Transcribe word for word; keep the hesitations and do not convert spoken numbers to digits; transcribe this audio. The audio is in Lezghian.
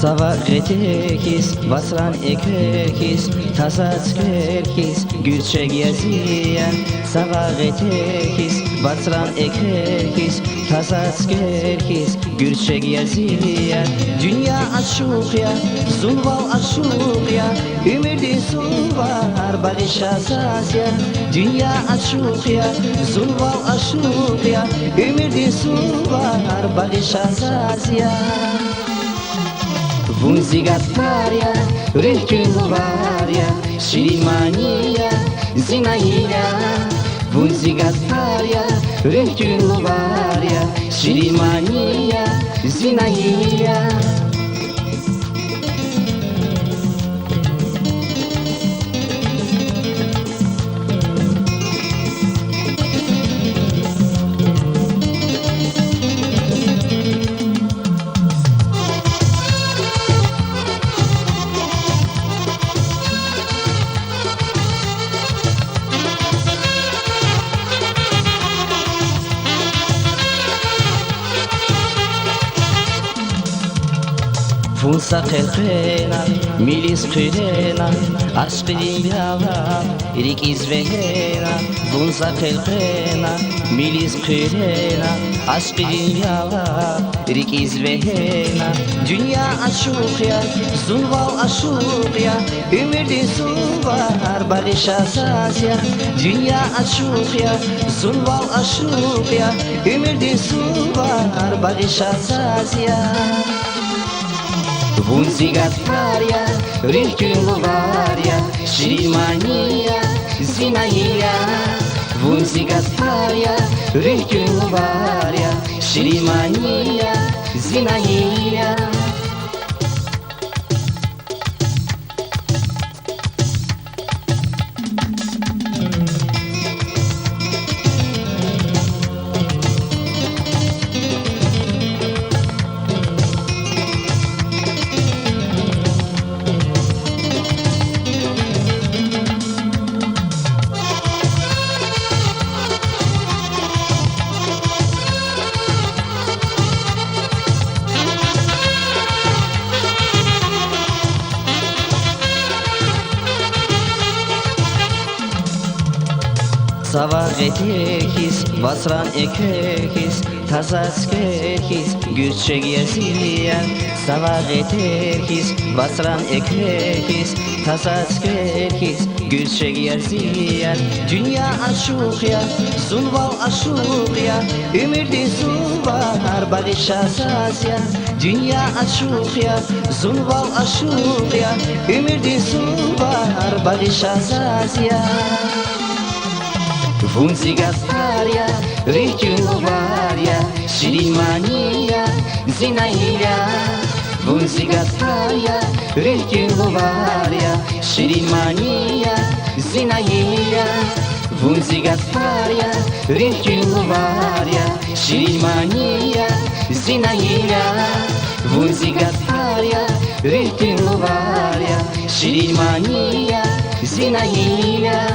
Цава гъетер хьиз, вацран эквер хьиз, таза цуьквер хьиз гуьрчег я зи яр. Цава гъетер хьиз, вацран эквер хьиз, таза цуьквер хьиз гуьрчег я зи яр. Дуьнья ачух я, зун вал ашукь я, уьмуьрдин сувар багъиша заз я. Дуьнья ачух я, зун вал ашукь я, уьмуьрдин сувар багъиша заз я. Вун зи гатфар я, руьгьдин лувар я, ширин мани я зи Наиля. Вун зи гатфар я, руьгьдин лувар я, ширин мани я зи Наиля. Вун са къелкъвена, милиз хъуьрена, ашкъидин яла рикӀиз вегьена. Вун са къелкъвена, милиз хъуьрена, ашкъидин яла рикӀиз вегьена. Дуьнья ачух я, зун вал ашукь я, уьмуьрдин сувар багъиша заз я. Дуьнья ачух я, зун вал ашукь я, уьмуьрдин сувар багъиша заз я. Вун зи гатфар я, руьгьдин лувар я, ширин мани я зи Наиля. Вун зи гатфар я, руьгьдин лувар я, ширин мани я зи Наиля. Цава гъетер хьиз, вацран эквер хьиз, таза цуьквер хьиз гуьрчег я зи яр. Цава гъетер хьиз, вацран эквер хьиз, таза цуьквер хьиз гуьрчег я зи яр. Дуьнья ачух я, зун вал ашукь я, уьмуьрдин сувар багъиша заз я. Дуьнья ачух я, зун вал ашукь я, уьмуьрдин сувар багъиша заз я. Вун зи гатфар я, руьгьдин лувар я, ширин мани я зи Наиля. Вун зи гатфар я, руьгьдин лувар я, ширин мани я зи Наиля. Вун зи гатфар я, руьгьдин лувар я, ширин мани я зи Наиля. Вун зи гатфар я, руьгьдин лувар я, ширин мани я зи Наиля.